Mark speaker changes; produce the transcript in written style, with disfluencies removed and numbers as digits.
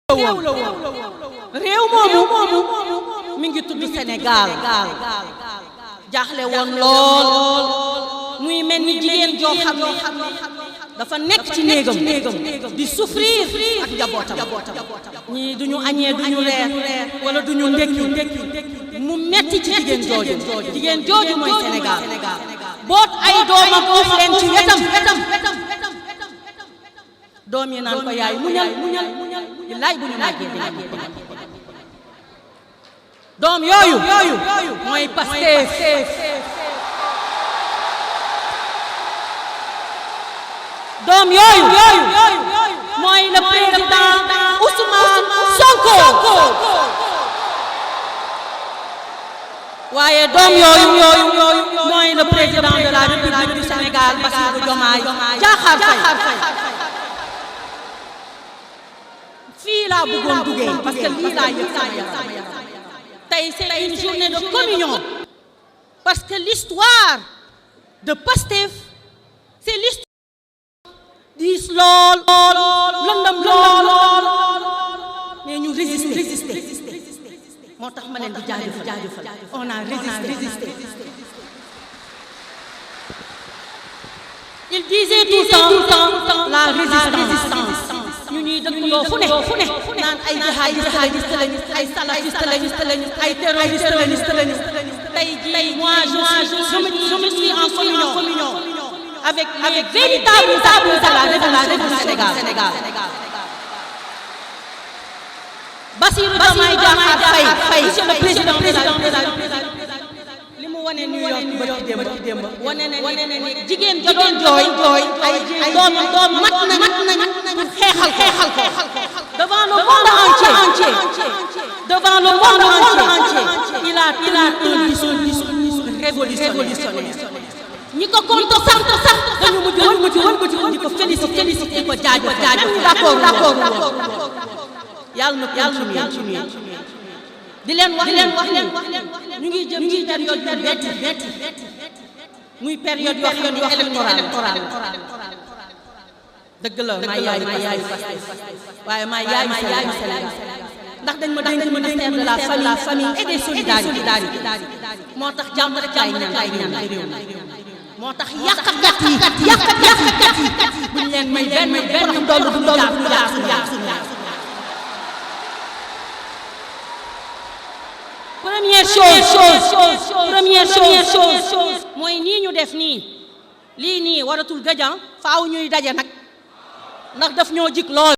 Speaker 1: réew moomu mi ngi tudd Sénégal jaaxle woon lool muy mel ni jigéen joo xam ne dafa nekk ci néegam di souffrir ak njabootam ñii duñu añee duñu reer wala duñu ndekki mu metti ci jigéen jooju mooy Sénégal boot ay doomam uuf leen ci wetam doom yi naan ko yaay muñal billaay bu ñu màggee doom yooyu mooy Pastef doom yooyu mooy le président Ousmane Sonko waaye doom yooyu mooy le président de la République du Sénégal Bassirou Diomaye Diakhar Faye fii laa bëggoon duggee parce que lii laa yëg sama yaram tey c'est une journée de communion parce que l'histoire de Pastef c'est l'histoire diis lool lëndëm lool mais ñu résister moo tax ma leen di jaajëfal on a résisté il disait tout le temps la résistance ñu ñuy dëkkloo fu ne naan ay jihadiste lañu ay salafiste lañu ay terroriste lañu tey jii moi je suis en communion avec véritable République du Sénégal Bassirou Diomaye Diakhar Faye monsieur le président de la République li mu wane New York ba ci démb wane ne jigéen ja doon jooy ay doom mat nañ pour xeexal ko devant le monde entier il a un discours révolutionnaire ñi ko contre sax dañu mujj wëlbati di ko féliciter ko jaajëf d'accord yàlla na continuer di leen wax ñu ngi jëm ci période yu metti muy période yoo xam ne électorale dëgg la maa yaay waaye maa yaay Sénégal ndax dañ ma dénk ministère de la famille et des solidarités moo tax jàmm rek laay ñaan réew moo tax yàqkat yi buñ leen may benn doll du jaar suñu première chose mooy nii ñu def nii lii nii waratul gëjan faaw ñuy daje nag ndax daf ñoo jik lool